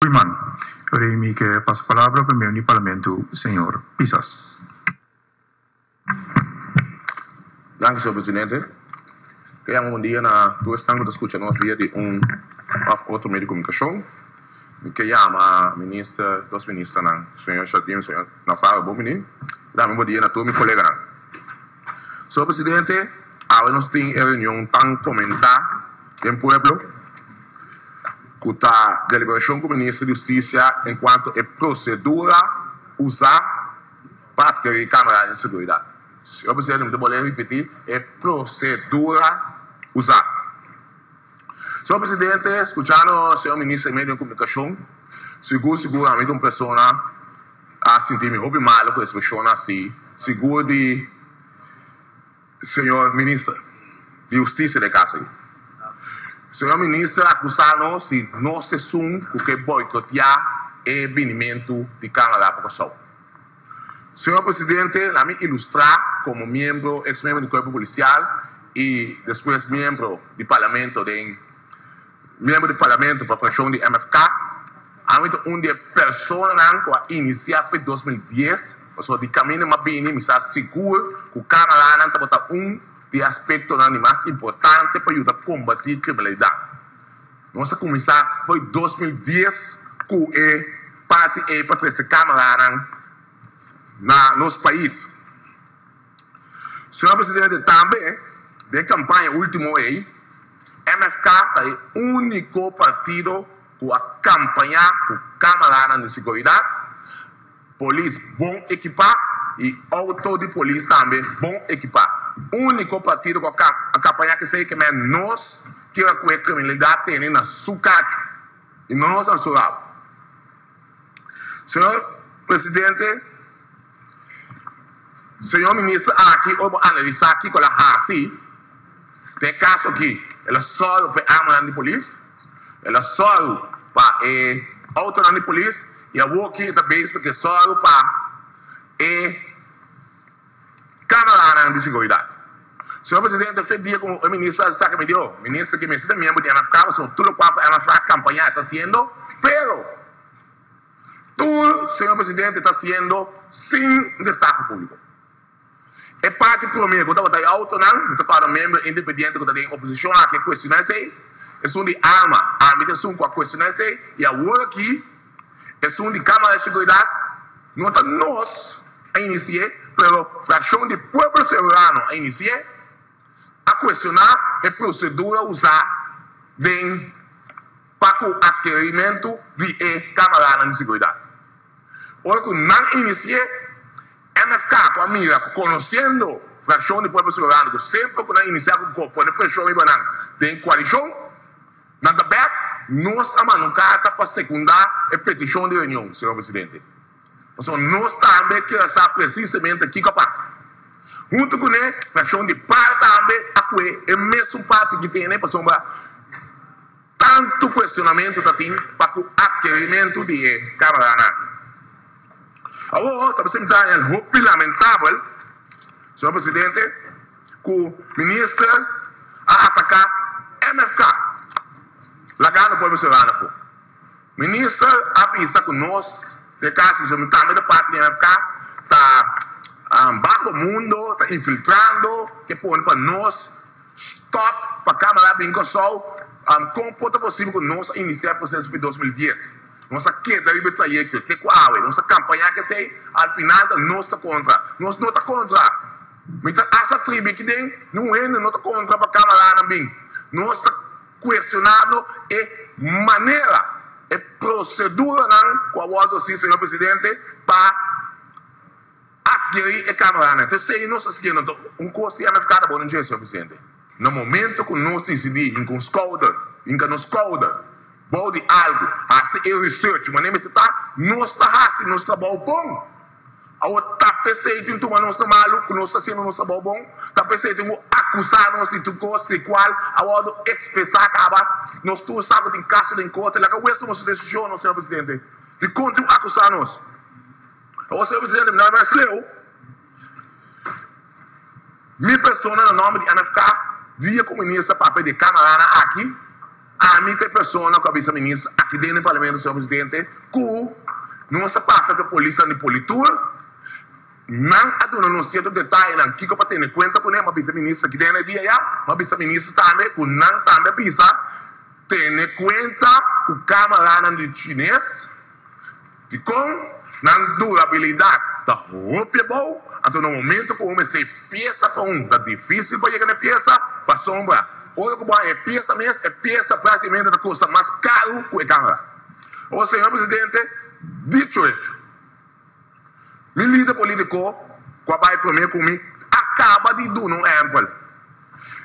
Koeiman. Ora mi ke pasa palabra pa miembro di Parlamento, señor Pisas. Danki, señor presidente. Ke yama bon dia na tur esnan ku ta skucha nos via di un òf otro medio di komunikashon. Mi ke yama minister, dos ministernan, señor Jardim, señor Navarro bon bini. Dami bon dia na tur mi koleganan. Señor presidente, awe nos tin e reunion tan komentá den pueblo ku ta deliberashon ku Minister di Hustisia enkuanto e prosedura usá pa atkerí kamera di seguridat. Señor Presidente, mi ta bolbe ripití, e prosedura usá. Señor Presidente, skuchando señor Minister di Medio di Komunikashon, sigur sigur ami ta un persona a sinti mi hopi malu ku ekspreshonnan asi, sigur di. Señor Minister di Husticia den caso aki. Señor Minister a acusa nos di nos ta esun cu ke boicotea e binimento di Canada pa Corsou. Señor Presidente, la mi ilustra como miembro, ex miembro di Cuerpo Policial y despues miembro di Parlamento den Miembro di Parlamento pa fraccion di MFK, ami ta un di e personanan cu a inicia fe 2010, pasobra di caminda mi a bini mi sa sigur cu camaranan tabata un di e aspectonan di mas importante pa yuda combati criminalidad. Nos a cuminsa fo'i 2010 cu e parti ey pa trece camaranan na nos pais. Señor Presidente, tambe den campaña ultimo ey, MFK ta e úniko partido ku a kampañá ku kámaranan di siguridat, polis bon ekipá i outo di polis tambe bon ekipá. Úniko partido ku a kampañá kesei ke men nos kira ku e kriminalidat tene na su kachu i no nos na su rabo. Señor Presidente, Señor Minister aki ora bo analisá kiko el a hasi den e kaso aki, el a sòru pa e armanan di polis, el a sòru pa e outonan di polis i awoki e ta bezig ku e sòru pa e kameranan di siguridat. Señor Presidente, fe dia ku e minister a saka mi di oh, minister ki mester ta miembro di MFK pasobra tur lokual ku MFK a kampañá e ta hasiendo, pero Tur, señor presidente, ta haciendo sin un destaho publico. E parti prome cu tabata e autonan, mi ta corda miembro independiente cu ta den oposicion aki a cuestiona esey, esun di arma, ami ta esun cu a cuestiona esey, y awor aki esun di Camara de Seguridad, no ta nos a inici'e, pero fraccion di Pueblo Soberano a inici'e, a cuestiona e procedura usa den. Pa ku atkerimentu di e kamaranan di siguridat. Ora ku nan inisi'é, MFK ku a mira ku konosiendo frakshon di Pueblo Soberano ku semper ku nan inisiá ku go pone preshon riba nan den koalishon, nan ta bèk, nos a manda un karta pa sekundá e petishon di reunion, señor presidente. Pasobra nos tambe kier a sa presisamente kiko a pasa. Huntu kuné, frakshon di par tambe a kue e mesun parti ki tene pasobra. Tantu kuestionamentu ta tin pa ku atkerimentu di e kameranan aki. Awor ta presentá el hopi lamentabel, señor presidente, ku minister a ataká MFK, lagando pueblo serrano afó. Minister a bisa ku nos, den kaso mi tambe ta parti di MFK, ta baho mundo, ta infiltrando, ke pone pa nos Stop pa camara bin Kòrsou. Kon por ta posibel ku nos a inisiá e proseso fi 2010? Nos a keda riba e trayekto te ku awe. Nos a kampañá kesei, al final ta nos ta kontra. Nos no ta kontra. Mi ta hasta tribi aki den, niun hende no ta kontra pa kamaranan bin. Nos ta kuestionando e manera, e proseduranan ku a wòrdu hasi, señor presidente, pa. Adquirí e cameranan. Ta esei nos ta siendo. Anto, un cos di MFK ta bon dje, señor presidente. Na momento cu nos dicidi hinca un schouder, hinca nos schouder bou di algo, haci e research manera mester ta, nos ta haci nos trabou bon. Awor, ta p'esei tin tuma nos na malu cu nos ta haciendo nos trabou bon? Ta p'esei tin cu acusa nos di tur cos di cual a wordo expresa caba? Nos tur sa cu tin caso den corte. Laga wes tuma su decision no, señor presidente. Dicon tin cu acusa nos? Awor, señor presidente, mi ta mas leu. Mi persona na nomber di MFK, dia cu minister papia di e camaranan aki, Ami ta e persona ku a bisa minister aki den e parlamento, señor presidente, ku nos a papia ku e polisnan di Politur, nan a duna nos sierto detayenan kiko pa tene kuenta kuné. Mi a bisa minister aki den e dia ya, mi a bisa minister tambe ku nan tambe a bisa tene kuenta ku kamaranan di chines. Dikon nan durabilidat ta hopi abou? Anto na momento ku bo mester e piesa pa un, ta difísil pa yega na e piesa, pasobra ora ku bo haña e piesa mes, e piesa práktikamente ta kosta mas karu ku e kamera. Awor, señor presidente, dicho hecho, mi lider polítiko ku a bai promé ku mi a kaba di duna un ehèmpel.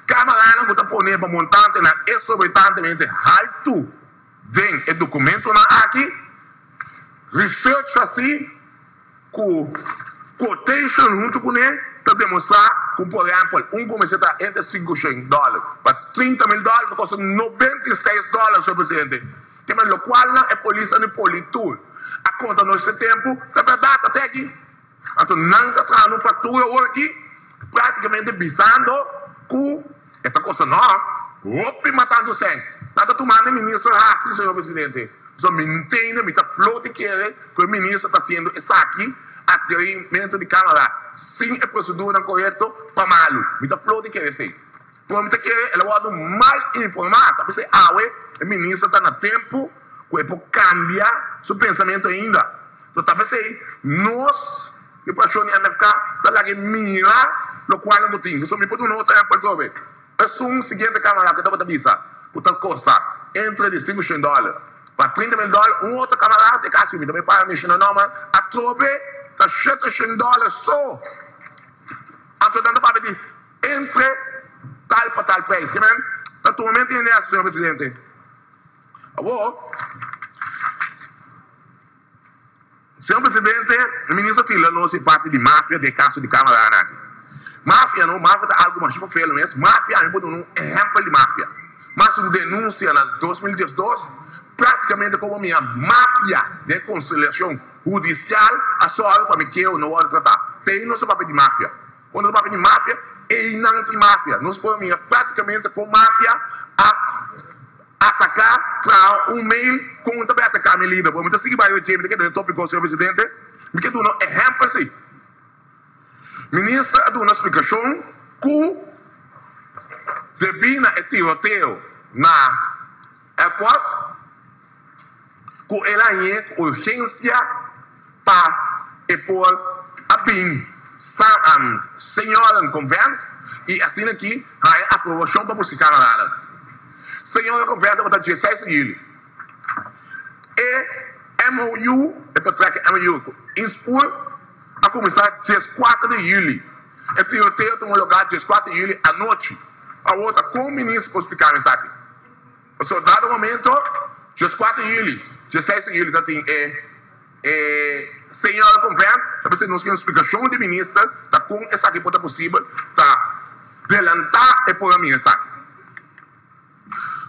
Kameranan ku ta pone pa montantenan esorbitantemente haltu, Den e dokumentonan aki, research hasi ku quotation huntu kuné ta demostrá ku por ehèmpel un ku mester ta entre 500 dòler pa 30 mil dòler ta kosta 96 dòler, señor presidente. Ke men lokualnan e polisnan di Politur a konta nos e tempu ta bèrdat, ta tèki. Anto nan ta traha un factura awor aki practicamente bisando cu e ta costa no hopi matando cen. Nan ta tumando e minister haci, señor presidente. So mi ntende, mi ta flor di kere cu e minister ta haciendo esaki, adquirimento di camara sin e proceduranan corecto pa malu. Mi ta flor di kere esey. Pero mi ta kere el a wordo mal informa. Ta p'esey awe e minister ta na tempo cu e por cambia su pensamento ainda. So ta p'esey nos di fraccion di MFK ta laga e mira locual nan cu tin. Pasobra mi por duna otro ehempel trobe. Esun siguiente camara cu tabata bisa cu ta costa entre di 500 dollar pa 30 mil dollar, un otro camara te casi mi ta bay paga menciona nomber atrobe ta 700 dollar so. Anto nan ta papia di entre tal pa tal prijs. Ke men ta tuma mente hende hasi, señor presidente. Awor, señor presidente, e minister tila nos e parti di mafia den e kaso di kameranan aki. Mafia no, mafia ta algu masha fofelo mes. Mafia, ami por duna un ehèmpel di mafia. Mas un denunsia na 2012, práktikamente komo mi a mafia den konsiliashon hudisial a sòru pa mi keo no wòrdu tratá. Te ei nos a papia di mafia. Ora nos papia di mafia, einan tin mafia. Nos por mira práktikamente kon mafia a ataká, traha un mail kon ta bai ataká mi lider. Bo mi ta sigui bai oye, mi ta keda den tópiko, señor presidente. Mi ke duna un ehèmpel si. Minister a duna splikashon ku debí na e tiroteo na airport, ku el a hañ'é ku urgensia pa e por a bin Señoren Convent i asina ki haña aprobashon pa buska Canadanan. Señoren Convent tabata dieseis di juli. E MOU, e betrekking MOU ku Inspoor a kuminsá dieskuater di juli. E tiroteo a tuma lugá dieskuater di juli anochi. Awor ta kon minister por splika mi esaki? Pasobra dado momento, dieskuater di juli, dieseis di juli ta tin e e señora Convent, ta p'esei nos ke un splikashon di minister ta kon esaki por ta posibel ta delantá e por a mira esaki.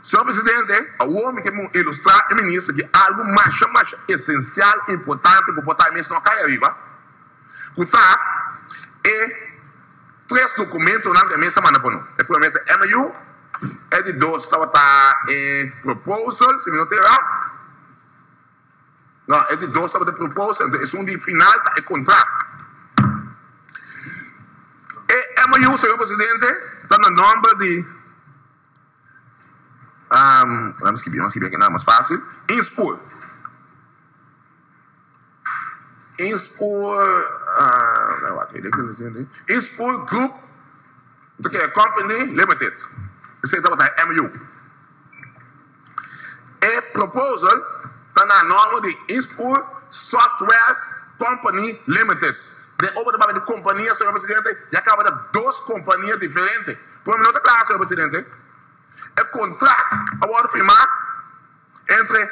Señor Presidente, awor mi ke ilustrá e minister di algu masha masha esensial, importante ku por ta e mes no a kai ariba, ku ta e tres dokumentonan ku e mes a manda pa nos. E promé ta MOU, E di dos tabata e proposal, si mi no ta erá. No, e di dos tabata e proposal, enton esun di final ta e contract. E MOU, señor presidente, ta na nomber di, um, laat me skibi, laat me skibi aki na mas fácil, Inspoor. Inspoor, Inspoor Group Company Limited, esei tabata e MU. E proposal ta na nòmber di Inspoor Software Company Limited. Den obra ta papia di kompania, señor presidente, ya kaba ta dos kompania diferente. Pero mi no ta kla, señor presidente. E kontrakt a wòrdu firmá entre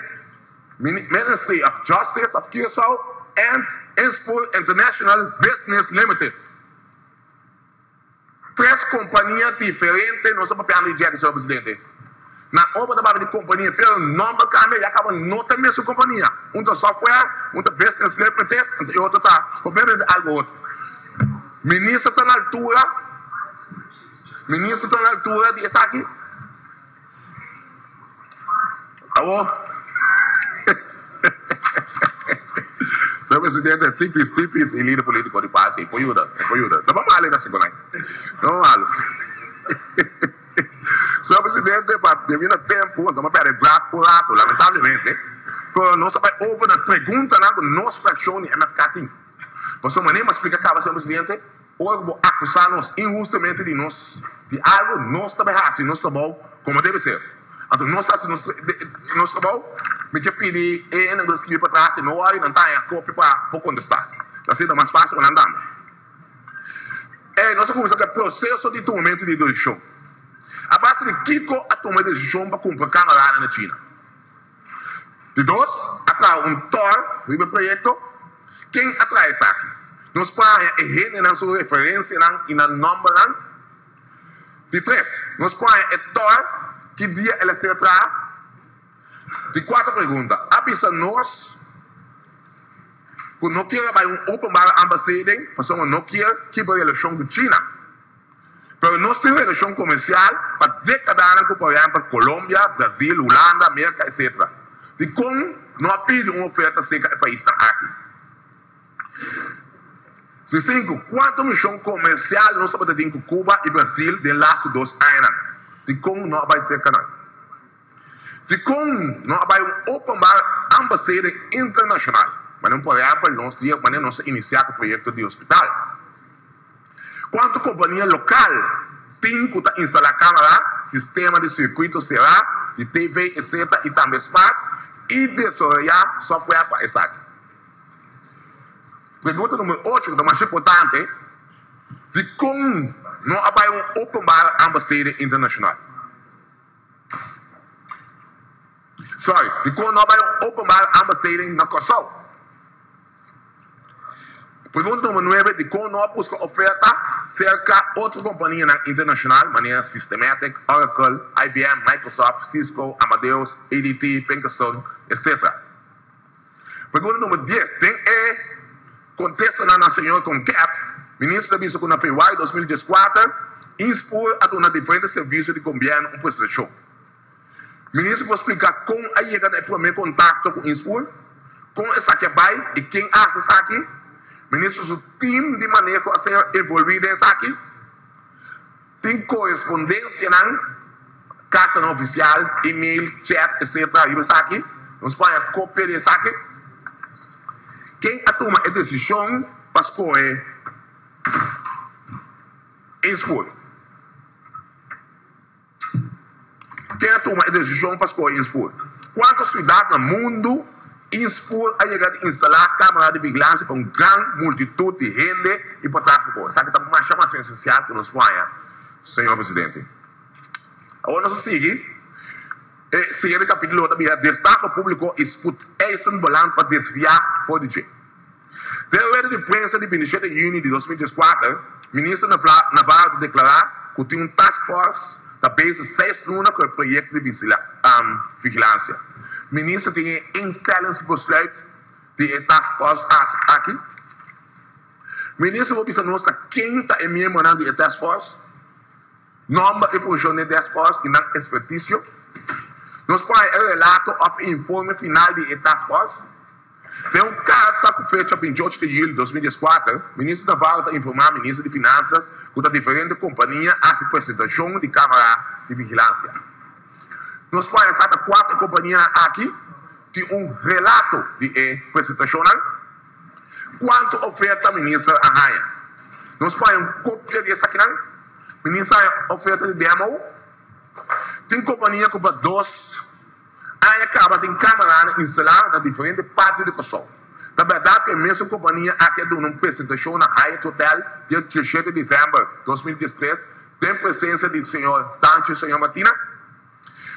Ministry of Justice of Curaçao and Inspoor International Business Limited. Tres kompania diferente nos ta papiando di dje, señor presidente. Na obra ta papia di kompania, pero nomber kambia, ya kaba no ta e mesun kompania. Un ta software, un ta business limited, anto e otro ta completamente algo otro. Minister ta na altura, minister ta na altura di esaki. Awor, señor presidente, tipis, tipis y lider politico di paz, e por yuda, e por yuda. No pa malo e ta haci cu nan, no pa malo. Señor presidente, pa debido na tempo, anto mi a perde draad un rato, lamentablemente, pero nos ta bay over na preguntanan cu nos fraccion di MFK tin. Pasobra manera mi a splica caba, señor presidente, ora cu bo acusa nos inhustamente di nos di algo, nos ta bay haci nos trabou como debe ser. Anto nos haci nos nos trabou, mi ke pidi e hendenan cu ta scribi patras, si no wou nan ta haña copia pa por contesta. Ta asina mas facil pa nan tambe. E nos a kuminsá ku e proseso di tumamentu di desishon. A base di kiko a tuma e desishon pa kumpra kameranan na China? Di dos, a traha un tòr riba e proyekto. Ken a traha esaki? Nos por haña e hendenan su referensianan i nan nòmbernan. Di tres, nos por haña e tòr ki dia el a ser traha. Di kuater pregunta, a bisa nos ku no kier a bai un openbare aanbesteding pasobra no kier kibra relashon ku China. Pero nos tin relashon komersial pa dekadanan ku por ehèmpel Colombia, Brazil, Hulanda, Merka etc. Dikon no a pidi un oferta serka e paisnan aki? Di sinku, kuantu mishon komersial nos tabata tin ku Cuba i Brazil den lastu dos añanan? Dikon no a bai serka nan? Dikon no a bai un openbaar aanbesteding internashonal, manera por ehèmpel nos dia manera nos a inisiá ku proyekto di hospital? Kuantu kompania lokal tin ku ta instalá kamera, sistema di sirkuito será, di TV etc. I tambe smart i desaroyá software pa esaki? Pregunta numero ocho ku ta masha importante, dikon no a bai un openbaar aanbesteding internashonal? Sorry, dikon no a bai un openbare aanbesteding na Kòrsou? Pregunta number nuebe, dikon no a buska oferta serka otro kompanianan internashonal manera Systematic, Oracle, IBM, Microsoft, Cisco, Amadeus, ADT, Pinkerstone, etc. Pregunta number dies, den e kontestanan na señor Konket, minister ta bisa ku na februari 2014 Inspur a duna diferente servisio di gobièrnu un presentashon. Minister por splika kon a yega na e promé kontakto ku Inspur, kon esaki a bai i ken a hasi esaki? Minister su tim di maneho a ser envolví den esaki? Tin korespondensianan, kartanan ofisial, email, chat, etc. Riba esaki? Nos por haña kopia di esaki? Ken a tuma e desishon pa skohe Inspur? Ken a tuma e desishon pa skohe Inspur? Kuantu siudat na mundu Inspur a yega di instalá kámara di vigilansia pa un gran multitut di hende i pa tráfiko? Esaki ta masha mas esensial ku nos por haña, señor presidente. Awor nos a sigui. E siguiente kapítulo ta bira Destaho públiko i spoedeisend belang pa desviá for di dje. Den rueda di prensa di 27 di yüni di 2014, Minister Navarro ta deklará ku tin un task force ta bezig seis luna ku e proyekto di vigilansia. Minister tin e instellingsbesluit di e task force aki? Minister por bisa nos ta ken ta e miembronan di e task force? Nòmber i funshon di e task force i nan ekspertisio? Nos por haña e relato òf e informe final di e task force? Den un karta ku fecha 28 di juli 2014, Minister Navarro ta informá Minister di Finansas ku ta diferente kompania a hasi presentashon di kamara di vigilansia. Nos por haña sa ta kua ta e kompanianan aki? Tin un relato di e presentashonnan? Kuantu oferta Minister a haña? Nos por haña un kopia di esakinan? Minister a haña oferta di demo? Tin kompania ku pa dos. Aña kaba tin kameranan instalá na diferente parti di Kòrsou. Ta bèrdat ku e mesun kompania aki a duna un presentashon na Hyatt Hotel dia 17 di desèmber 2013 den presensia di señor Tanchi i señor Martina?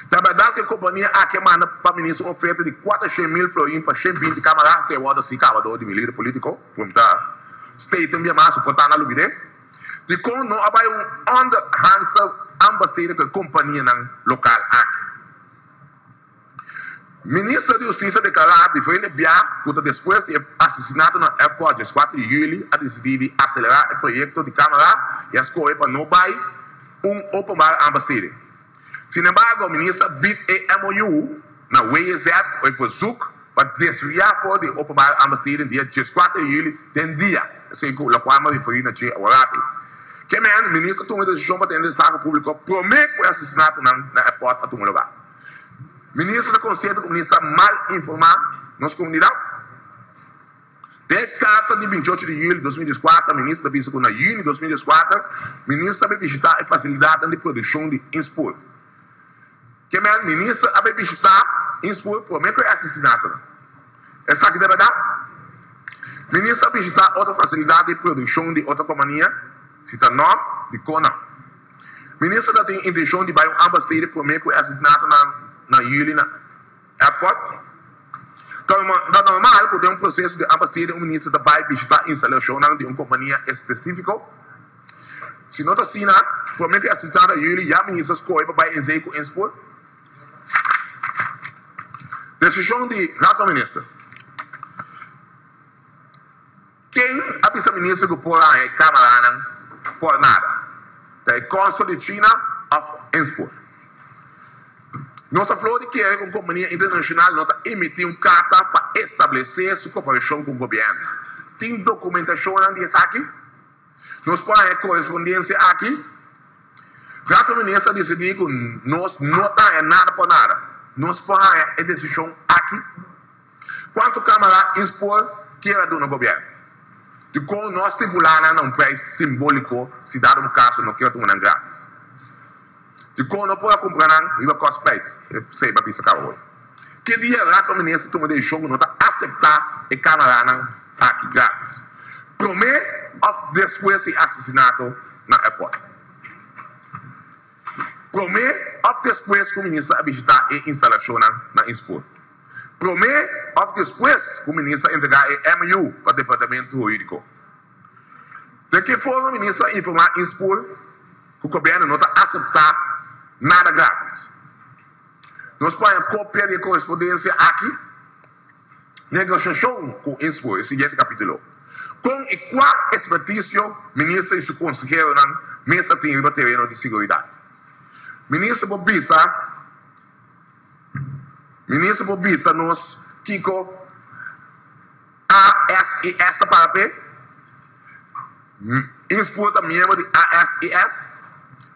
Ta bèrdat ku e kompania aki a manda pa minister un oferta di 400 mil florin pa 120 kamera? Si e wòrdu así kaba dor di mi lider polítiko, preguntá Staten bia mas, por ta nan lubid'é. Dikon no a bai un onderhandse aanbesteding ku e kompanianan lokal aki? Minister di Hustisia deklará diferente bia ku ta despues di e asesinato na airport 14 di yüli a disidí di aselerá e proyekto di kámara i a skohe pa no bai un openbare aanbesteding. Sinembargo, minister a bid e MOU. na WZ e verzoek pa desviá for di e openbare aanbesteding dia 14 di yüli den dia, esei ku lokual mi a referí na dje aworati. Ke men, minister a tuma e desishon pa tene desago públiko promé ku e asesinatonan na airport a tuma lugá. Minister ta konsiente ku minister a mal informá nos komunidat? Den e karta di 28 di yüli 2014, minister ta bisa ku na yüni 2014, minister a bai bishitá e fasilidatnan di produkshon di Inspur. Ke men minister a bai bishitá Inspur promé ku e asesinatonan. Esaki ta bèrdat? Minister a bishitá otro fasilidat di produkshon di otro kompania? Si ta nò, dikon nan? Minister ta tin intenshon di bai un ambastede promé ku e asesinatonan na yüli na airport? Ta normal ku den un proseso di ambastede un minister ta bai bishitá instalashonnan di un kompania espesífiko? Si no ta asina, promé ku e asesinato na yüli ya minister skohe pa bai en zee ku Inspur? Desishon di Raad van Minister. Ken a bisa minister ku por haña e kamaranan por nada? Ta e konsul di China òf Inspur? Nos ta flor di kere ku un kompania internashonal no ta emití un karta pa establesé su koperashon ku gobièrnu. Tin dokumentashonnan di esaki? Nos por haña korespondensia aki? Raad van Minister a disidí ku nos no ta haña nada por nada. Nos por haña e desishon aki? Kuantu kamara Inspor kier a duna gobièrnu? Dikon no a stipulá nan na un preis simbóliko si dado un kaso no kier a tuma nan grátis? Dikon no por a kumpra nan riba kostprijs? Esei pa bisa kaba hoy. Ki dia Raad van Minister tuma desishon ku no ta aseptá e kamaranan aki grátis? Promé òf despues di asesinato na airport? Promé òf despues ku minister a bishitá e instalashonnan na Inspur? Promé òf despues ku minister a entregá e MU pa Departamento Hurídiko? Den ki forma minister a informá Inspur ku gobièrnu no ta aseptá nada grátis? Nos por haña kopia di e korespondensia aki? Negosiashon ku Inspur, e siguiente kapítulo. Kon i kua ekspertisio minister i su konseheronan mes a tin riba tereno di siguridat? Minister por bisa Minister por bisa nos kiko ASIS ta para p'e? Inspur ta miembro di ASIS?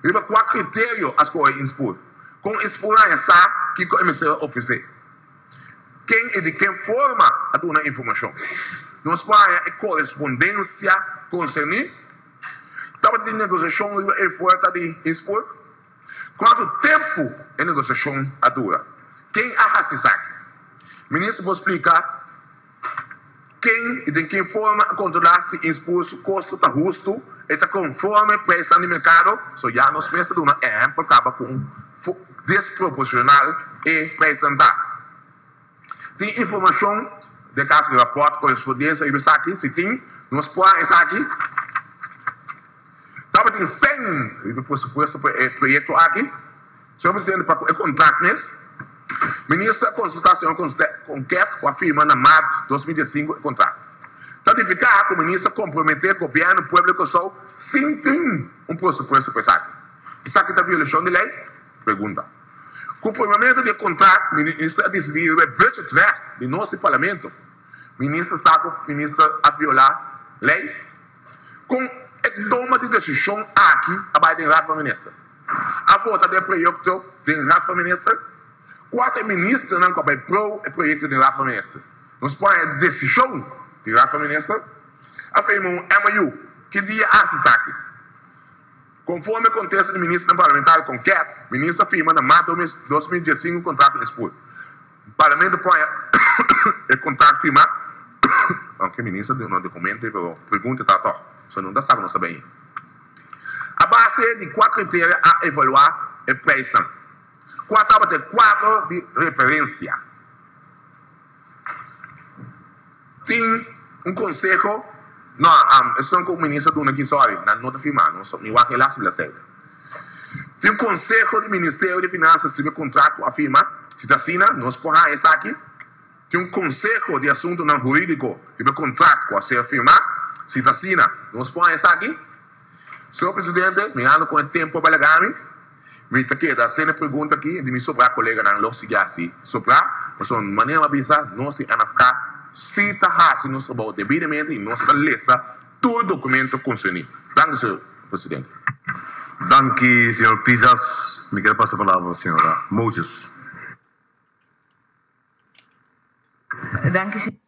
Riba kua kriterio a skohe Inspur? Kon Inspur haña sa kiko e mester a ofresé? Ken i di ken forma a duna informashon? Nos por haña e korespondensia konserní? Tabata tin negosiashon riba e oferta di Inspur? Kuantu tempu e negosiashon a dura? Ken a hasi esaki? Minister por splika ken i den ken forma a kontrolá si Inspur su kosto ta hustu i ta konforme preisnan di merkado? So ya nos mes ta duna ehèmpel kaba kon desproporshonal e preisnan ta. Tin informashon den kaso di rapòrt, korespondensia riba esaki? Si tin, nos por haña esaki. Tabatin sèn riba e presupuesto pa e proyekto aki. Señor Presidente, pa ku e kontrakt mes, Minister a konsultá señor Konket ku a firma na mart 2015 e kontrakt. Ta nifiká ku Minister a komprometé Gobièrnu Pueblo di Kòrsou sin tin un presupuesto pa esaki. Esaki ta violashon di lei? Pregunta. Ku firmamentu di e kontrakt, Minister a disidí riba e budgetwet di nos di Parlamento. Minister sa ku Minister a violá lei? Kon e toma di desishon aki a bai den Raad van Minister? A vota den e proyekto den Raad van Minister? Kua ta e ministernan ku a bai pro e proyekto den Raad van Minister? Nos por haña desishon di Raad van Minister? A firma un MOU. Ki dia a hasi esaki? Konforme kontesto di ministernan parlamentario Konket, minister a firma na mart 2015 kontrakt ku Espul. Parlamento por haña e kontrakt firmá, aunke minister no dokumento ei, pero pregunta ta tòg, so no ta sa ku nos ta bini. A base di kua kriterio a evaluá e preisnan? Kua tabata e kuadro di referensia? Tin un konseho? No, esun ku minister duna aki, sorry, nan no ta firmá, no mi wak e las bladzijde. Tin un konseho di Ministerio di Finansas riba e kontrakt ku a firma? Si ta asina, nos por haña esaki? Tin un konseho di asuntunan hurídiko riba e kontrakt ku a ser firmá? Si ta asina, nos por haña esaki? Señor Presidente, mirando kon e tempu a bai laga mi. Mi ta keda tene pregunta aki di mi sobrá koleganan lo sigui hasi sobrá, pasobra manera mi a bisa nos di NFK si ta hasi nos trabou debidamente i nos ta lesa tur documento concerní. Danki señor presidente. Danki señor Pisas. Mi kier pasa palabra pa señora Moses. Danki.